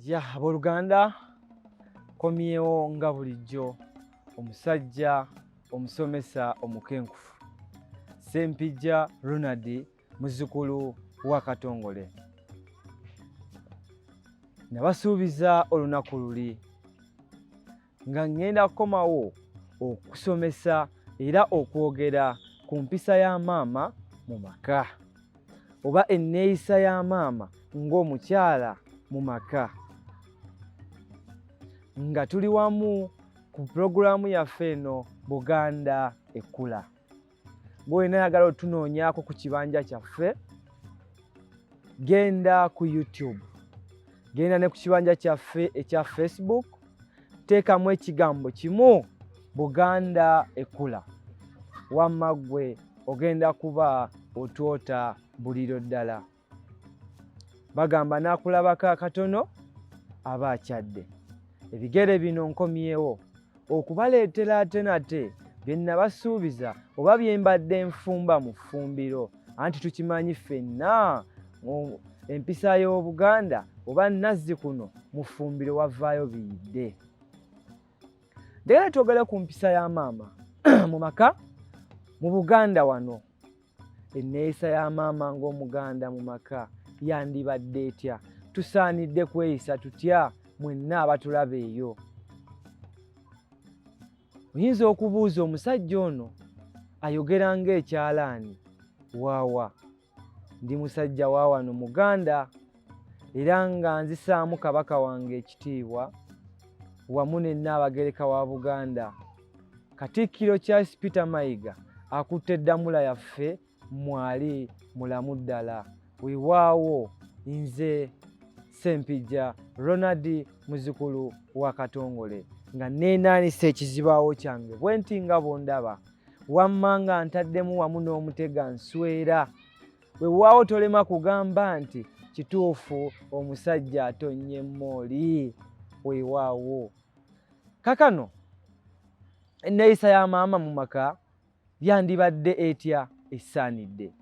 Ya abooluganda, komyewo nga bulijjo omusajja omusomesa omukenkufu Ssempijja Ronald, muzzukulu wa Katongole. Nabasuubiza olunaku luli nga ŋŋenda kukomawo okusomesa era okwogera ku mpisa ya maama mu maka oba enneeyisa ya maama ng'omukyala mu maka, nga tuli wamu ku pulogulaamu yaffe eno Buganda Ekkula. Gwolina ayagala otunoonyaako ku kibanja kyaffe, genda ku YouTube, genda ne ku kibanja kyaffe ekya Facebook, teekamu ekigambo kimu Buganda Ekkula, wamma ggwe ogenda kuba otwota buliro ddala. Bagamba n'akulabako akatono aba akyadde. Ebigere bino nkomyewo okubaleetera ate nate bye nabasuubiza oba bye mbadde nfumba mu ffumbiro, anti tukimanyi ffenna empisa y'Obuganda oba nazzi kuno mu ffumbiro wavaayo biyidde. Njagala twogere ku mpisa ya maama mu maka mu Buganda wano. Enneeyisa ya maama ng'Omuganda mu maka yandibadde etya? Tusaanidde kweyisa tutya mwenna abatulaba eyo? Oyinza okubuuza omusajja ono ayogera ng'ekyalaani waawa? Ndi musajja wa wano Muganda era nga nzisaamu Kabaka wange ekitiibwa wamu ne Nnaabagereka wa Buganda. Katikkiro Charles Peter Mayiga akutte ddamula yaffe mwali mulamu ddala. Weewaawo nze Ssempijja Ronald muzzukulu wa Katongole nga neenaanisa ekizibaawo kyange bwenti nga bw'ondaba. Wamma nga ntaddemu wamu n'omutega nswera. Wewaawo tolema kugamba nti kituufu omusajja atonnye mmooli. Weewaawo. Kakano enneeyisa ya maama mu maka yandibadde etya esaanidde?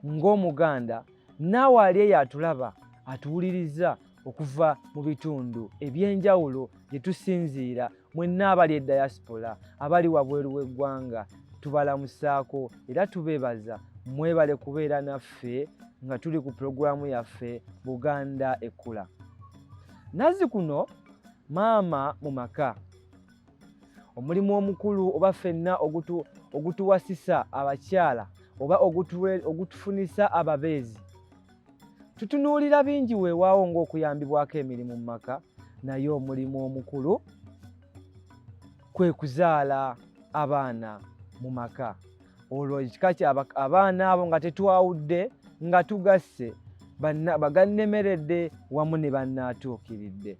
Ng'Omuganda naawe ali eyo atulaba atuwuliriza okuva mu bitundu eby'enjawulo gye tusinziira, mwenna abali e diaspora, abali wabweru w'eggwanga, tubalamusaako era tubeebaza. Mwebale kubeera naffe nga tuli ku pulogulaamu yaffe Buganda Ekkula. Nazzi kuno maama mu maka, omulimu omukulu oba ffenna ogutuwasisa abakyala oba ogutufunisa ababeezi. Tutunuulira bingi weewaawo ng'okuyambibwako emirimu mu maka, naye omulimu omukulu kwe kuzaala abaana mu maka. Olwo ekika kya abaana abo nga tetwawudde, nga tugasse bagannemeredde wamu ne bannaatuukiridde.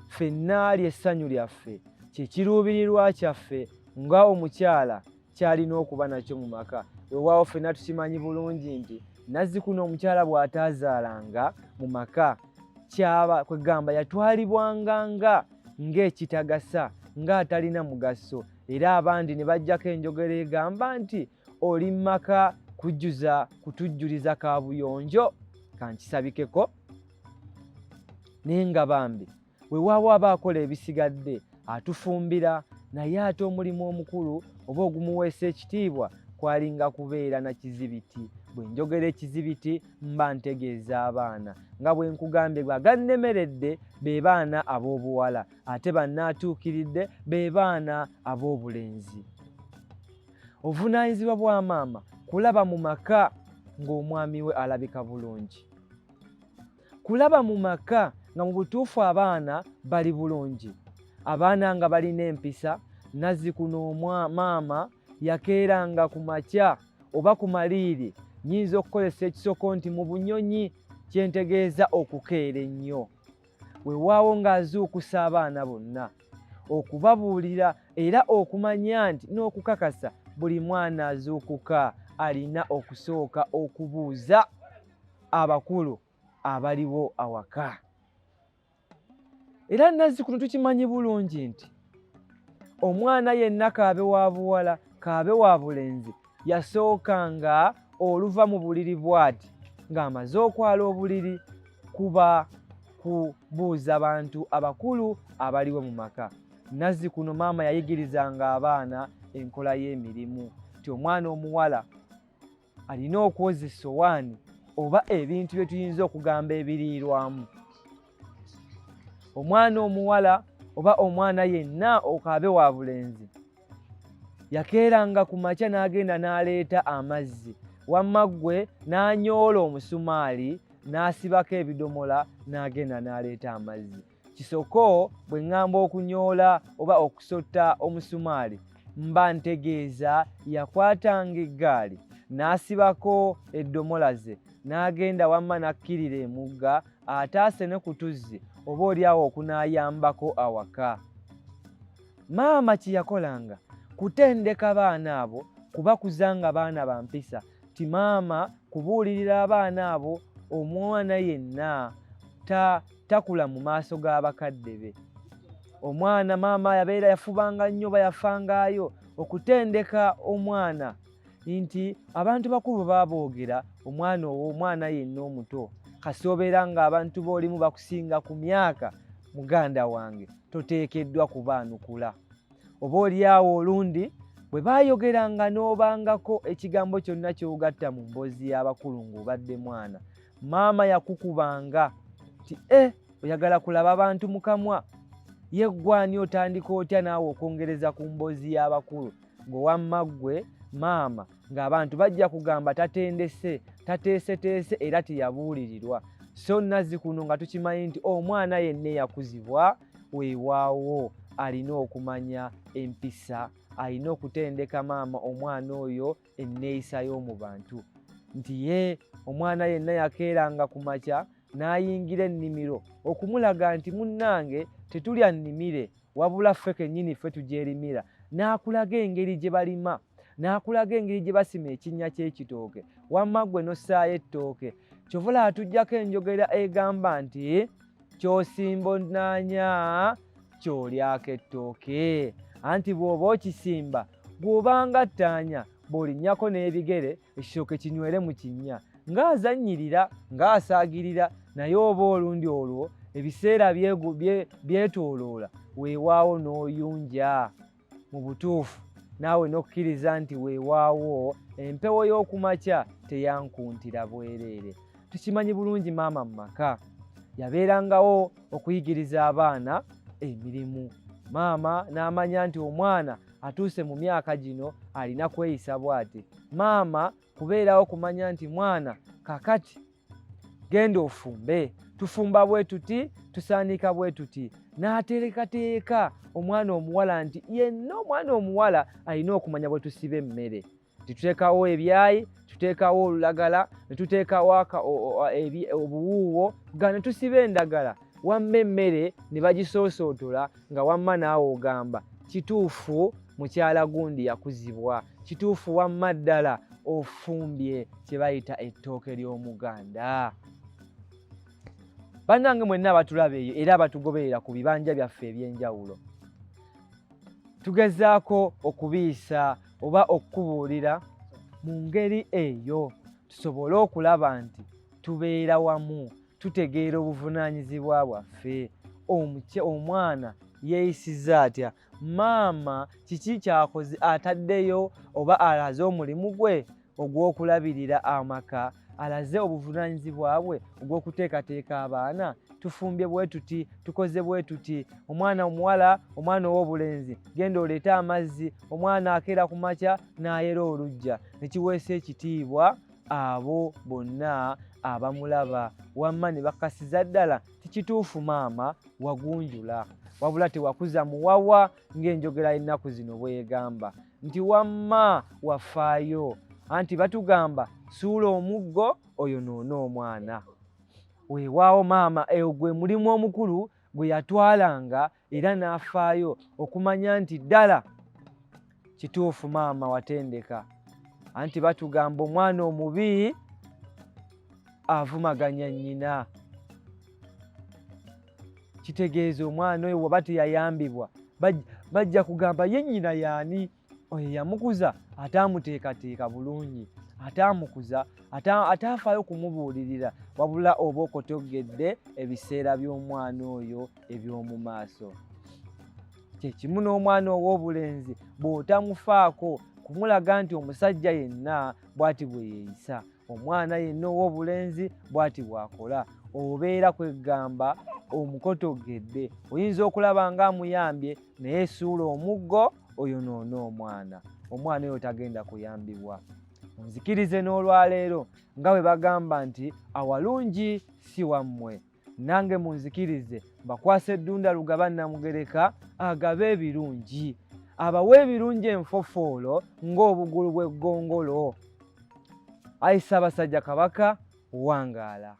Ffenna ly'essanyu lyaffe, kye kiruubirirwa kyaffe nga omukyala ky'alina okuba nakyo mu maka. Weewaawo ffenna tukimanyi bulungi nti nazzikuno omukyala bw'ataazaalanga mu maka kyaba kwegamba yatwalibwanga nga ng'ekitagasa, ng'atalina mugaso, era abandi ne bajjako enjogera egamba nti oli mu maka kujjuza kutujjuliza kaabuyonjo kankisabikeko. Naye nga bambi weewaawo aba akola ebisigadde, atufumbira, naye ate omulimu omukulu oba ogumuweesa ekitiibwa kwalinga kubeera na kizibiti. Bwe njogera ekizibiti mba ntegeeza abaana, nga bwe nkugambye bagannemeredde be baana ab'obuwala, ate bannaatuukiridde be baana ab'obulenzi. Obuvunaanyizibwa bwa maama kulaba mu maka ng'omwami we alabika bulungi, kulaba mu maka nga mu butuufu abaana bali bulungi, abaana nga balina empisa. Nazzikuno maama yakeeranga ku makya oba ku maliiri, nnyinza okukozesa ekisoko nti mu bunyonyi, kye ntegeeza okukeera ennyo. Weewaawo ng'azuukusa abaana bonna okubabuulira era okumanya nti n'okukakasa buli mwana azuukuka alina okusooka okubuuza abakulu abaliwo awaka. Era nazzikuno tukimanyi bulungi nti omwana yenna kaabe wa buwala kaabe wa bulenzi yasookanga oluva mu buliri bw'ati ng'amaze okwala obuliri kuba kubuuza bantu abakulu abaliwo mu maka. Nazzikuno maama yayigirizanga abaana enkola y'emirimu, nti omwana omuwala alina okwoza essowaani oba ebintu bye tuyinza okugamba ebiriirwamu. Omwana omuwala oba omwana yenna okaabe wa bulenzi yakeeranga ku makya n'agenda n'aleeta amazzi, wamma ggwe n'anyoola omusumaali n'asibako ebidomola n'agenda n'aleeta amazzi. Kisoko bwe ŋŋamba okunyoola oba okusotta omusumaali mba ntegeeza yakwatanga eggaali n'asibako eddomola ze n'agenda wamma n'akkirira emugga ataase ne ku tuzzi oba oli awo okunaayambako awaka. Maama kye yakolanga kutendeka baana abo, kubakuza nga baana ba mpisa, ti maama kubuulirira abaana abo omwana yenna takula mu maaso g'abakadde be. Omwana maama yabeera yafubanga nnyo oba yafangaayo okutendeka omwana nti abantu bakulu baboogera omwana ow'omwana yenna omuto kasi obeera ng'abantu b'olimu bakusinga ku myaka, muganda wange toteekeddwa kubaanukula. Oba oli awo olundi bwe baayogeranga n'obangako ekigambo kyonna ky'ogatta mu mboozi y'abakulu ng'obadde mwana, maama yakukubanga nti oyagala kulaba abantu mu kamwa, ye ggwani otandika otya naawe okwongereza ku mboozi y'abakulu ng'owamma ggwe maama ng'abantu bajja kugamba tatendese, tateeseteese era teyabuulirirwa. So nazzikuno nga tukimanyi nti omwana yenna eyakuzibwa weewaawo alina okumanya empisa, alina okutendeka maama omwana oyo enneeyisa y'omu bantu, nti ye omwana yenna yakeeranga ku makya n'ayingira ennimiro okumulaga nti munnange tetulya nnimire wabula ffe kennyini ffe tugyerimira, n'akulaga engeri gye balima, n'akulaga engeri gye basima ekinnya ky'ekitooke, wamma ggwe n'ossaayo ettooke. Kyova olaba tujjako enjogera egamba nti ky'osimba onnaanya ky'olyako ettooke, anti bw'oba okisimba bw'obanga ttaanya bw'olinnyako n'ebigere ekitooke kinywere mu kinnya, ng'azannyirira ng'asaagirira, naye oba olundi olwo ebiseera byetooloola weewaawo n'oyunja mu butuufu naawe n'okkiriza nti weewaawo empewo y'okumakya teyankuntira bwereere. Tukimanyi bulungi maama mu maka yabeerangawo okuyigiriza abaana emirimu. Maama n'amanya nti omwana atuuse mu myaka gino alina kweyisa bw'ati. Maama kubeerawo kumanya nti mwana kakati genda ofumbe, tufumba bwe tuti, tusaanika bwe tuti, n'ateekateeka omwana omuwala nti yenna omwana omuwala alina okumanya bwe tusiba emmere, nti tuteekawo ebyayi, tuteekawo olulagala, ne tuteekawo obuwuuwo nga ne tusiba endagala, wamma emmere ne bagisoosootola nga wamma naawe ogamba kituufu mukyala gundi yakuzibwa, kituufu wamma ddala ofumbye kye bayita ettooke ly'Omuganda. Bannange mwenna abatulaba eyo era abatugoberera ku bibanja byaffe eby'enjawulo, tugezaako okubiyisa oba okukubuulira mu ngeri eyo tusobole okulaba nti tubeera wamu, tutegeera obuvunaanyizibwa bwaffe. Omwana yeeyisizza atya? Maama kiki kyakoze ataddeyo oba alaze omulimu gwe ogw'okulabirira amaka, alaze obuvunaanyizibwa bwe ogw'okuteekateeka abaana? Tufumbye bwe tuti, tukoze bwe tuti, omwana omuwala, omwana ow'obulenzi genda oleete amazzi, omwana akeera ku makya n'ayera oluggya, ne kiweesa ekitiibwa abo bonna abamulaba, wamma ne bakasiza ddala tikituufu maama wagunjula, wabula tewakuza muwawa ng'enjogera y'ennaku zino bw'egamba nti wamma wafaayo, anti batugamba suula omuggo oyonoone omwana. Weewaawo maama eyo gwe mulimu omukulu gwe yatwalanga era n'afaayo okumanya nti ddala kituufu maama watendeka, anti batugamba omwana omubi avumaganya nnyina, kitegeeza omwana oyo bw'aba teyayambibwa bajja kugamba ye nnyina yaani oyo yamukuza ataamuteekateeka bulungi. ataamukuza, ataafaayo kumubuulirira, wabula oba okotoggedde ebiseera by'omwana oyo eby'omu maaso. Kye kimu n'omwana ow'obulenzi, bw'otamufaako kumulaga nti omusajja yenna bw'ati bwe yeeyisa, omwana yenna ow'obulenzi bw'ati bw'akola, obeera kweggamba omukotoggedde. Oyinza okulaba nga amuyambye, naye suula omuggo oyonoone omwana. Omwana oyo tagenda kuyambibwa. Nzikirize n'olwaleero nga bwe bagamba nti awalungi si wammwe, nange munzikirize mbakwasa eddunda Lugaba Nnamugereka agabe ebirungi, abawe ebirungi enfofoolo ng'obugulu bw'eggongolo. Ayi Ssaabasajja Kabaka, wangaala.